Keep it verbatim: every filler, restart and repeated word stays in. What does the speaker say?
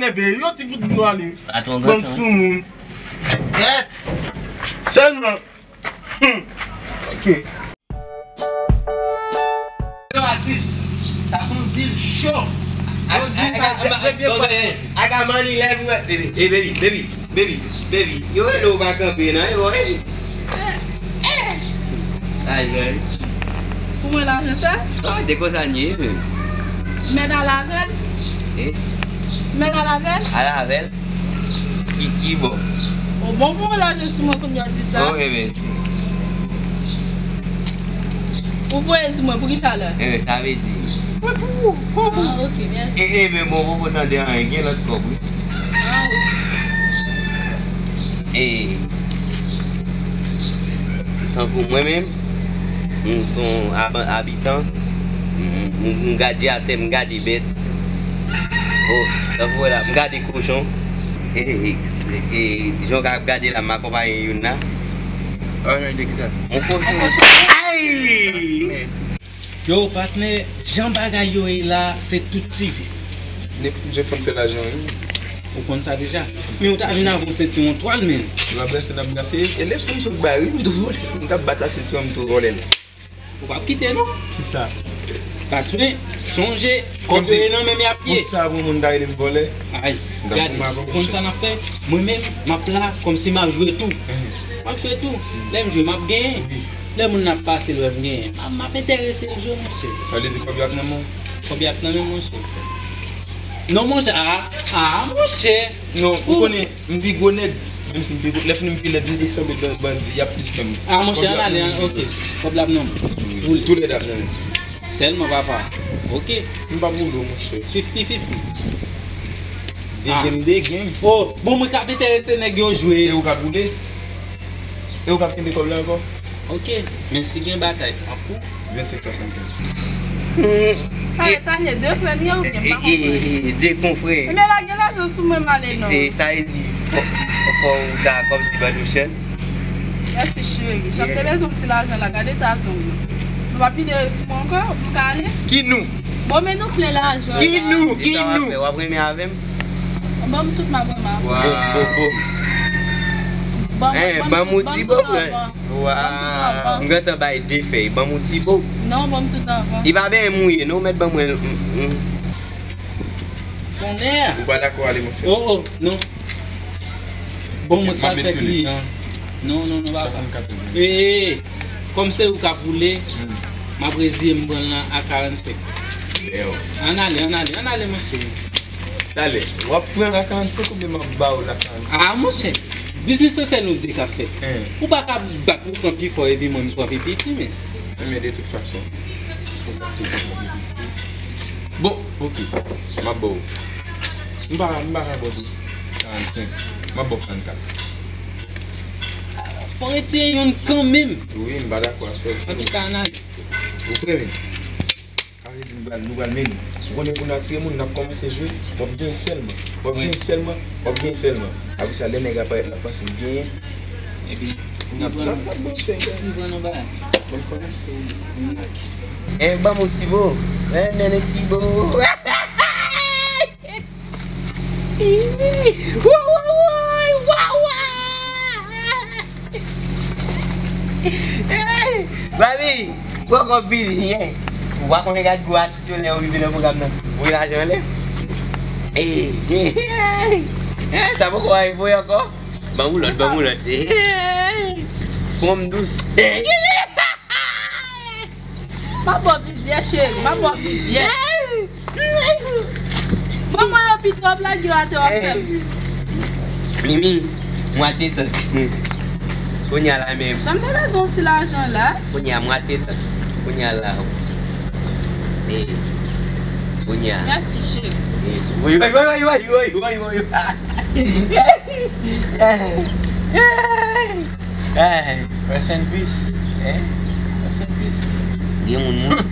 leve, yon ti fout nou ale. Patwon, bann soumoun. Gèt! Sèlman. Hmm. Ok. Yo, atis, sa se yon dil cho. Yon dil sa, premye fwa. I got money everywhere, baby. Hey, baby, baby, baby, baby. Yo, rele w pa kanpe, nan, yo, hey. Ay, ay. Pou mwen lajan sa? Oh, de konsa n ye, men. Mèt al avè l. Eh? Mèt al avè l? Al avè l? Ki, ki bò? Ou bon pou mwen lajan sou mwen kounye a w di sa? Oh, eh ben. Ou voye sou mwen, pou ki sa la? Eh ben, sa vle di. Mwen pou ou, pou ou. Ah, ok, mèsi. Eh, eh ben, bon, ou poko tande anyen, gen lòt kòb, wi. Ah, ok. Eh. Tankou mwen menm, m se yon aban-, abitan. M, m, m gade atè, m gade bèt. Oh, tankou wè la, m gade kochon. E, e, e, e, jan w ka ap gade la, m akonpaye youn la. Ah, non, de ki sa? Yon kochon. Yon kochon. Ay! Mèd. Yo, patnè, jan bagay yo ye la, se tout ti vis. Nenpòt jan fò n fè lajan, wi. Ou konn sa deja. Men ou ta vin avè yon sentiwon twal, men. N ap brase, n ap brase. E leson m sot bay, wi, m tou vòlè. Si m t ap bat la sentiwon, m tou vòlè l. Ou p ap kite, non. Kisa? Paske, sonje, kòb yo ye nan men m y ap ye. Konsa pou moun ta rele m vòlè. Ay, gade, ou konn sa n ap fè? Mwen menm, m ap la kòmsi m ap jwe tou. M ap jwe tou. Lè m jwe, m ap genyen. Lè moun nan ap pase l wè m genyen, m ap, m ap enterese l jwe, monchè. Sa vle di kòb yo ap nan men w? Kòb yo ap nan men m, monchè. Non, monchè, a, a, monchè. Non, ou konnen, m pi gwo nèg, menm si m pi gwo, lè fini m pi lèd, m pi sanble ban-, bandi, y ap plis pè m. A, monchè, ann ale, an, ok. Kòb la ap nan men w. Wi, tou lèd ap nan men m. Sèlman, papa. Ok. M p ap boule w, monchè. Fifty fifty. De game, de game. Oh, bon, mwen k ap enterese nèg yo jwe. E ou k ap boule? E ou k ap kenbe kòb la ankò? Ok, men si gen batay, m ap pou. Vennsenk swasannkenz. Sa, sa ye de frè m ye oubyen m pa konprann. E, e, e, de konfrè. Ebyen lage lajan sou mwen m ale non. E, sa vle di, fò, fò w ta kòmsi ban nou chans. Mèsi cheri. Jan m te bezwen yon ti lajan la, gade ta zong nan. Nou pa pile sou mwen ankò, pou m ka ale? Ki nou? Bon, men nou plen lajan la. Ki nou? Ki nou? W ap renmen avè m? Ban m tout m ap renmen avè w. Bom, bom, bom. Ban m, ban m tout, ban m tout anvan. Waw. M gentan bay de fèy. Ban m yon ti bo. Non, ban m tout anvan. Li pa byen mouye, non, mèt ban mwen. Tonnè! Ou pa dakò, ale, monchè. Oh, oh, non. Bon, mwen ka fè kliyan. Non, non, non, papa. Swasannkat. Ee, kòm se ou k ap boule, m ap reziye m pran l nan a karannsenk. Ann ale, ann ale, ann ale, monchè. Talè, w ap pran la karannsenk oubyen m ap ba w la karannsenk? Ah, monchè, biznis lan se nou de k ap fè. Ou pa ka bat ou pran pi fò epi mwen m pran pi piti, men. Men de tout fason, ou p ap toujou pran pi piti. Bon, ok, m ap ba w. M pa, m pa ka ba w tout karannsenk. M ap ba w karannkat. Fò retire yonn kanmenm. Wi, m pa dakò a sa. Antouka, ann ale. Ou premye. Sa vle di nou pral, nou pral mennen. Ou konnen pou n atire moun, n ap kòmanse jwe, w ap genyen sèlman. W ap genyen sèlman, w ap genyen sèlman. Apre sa, lè nèg la parèt, n ap panse l genyen. Epi, n ap, n ap, n ap bon swè. Li pran nan bagay. Bon kòmanse. Eh, ban m yon ti bo. Eh, nènè ti bo. Wouy, wouy, wouy, wouy, wouy. Hey, Babi, poko vini, yeah. Ou pa konnen gad gwo atis yo lè yo rive nan pwogram nan. Voye lajan anlè. Hey, hey, hey. Hey, sa poko al voye ankò. Ban m yon lòt, ban m yon lòt. Hey, fanm dous. Hey. M ap ba w plizyè, cheri, m ap ba w plizyè. Ban mwen yo pito, w ap lage yo atè, w ap fè m. Mimi, mwatye tan. Kounye a la menm. Jan m te bezwen yon ti lajan la. Kounye a mwatye tan. Kounye a la. Eh, kounye a. Mèsi, cheri. Eh, woy, woy, woy. Eh, eh, eh. Rest in peace. Eh? Rest in peace. Gen moun mouri.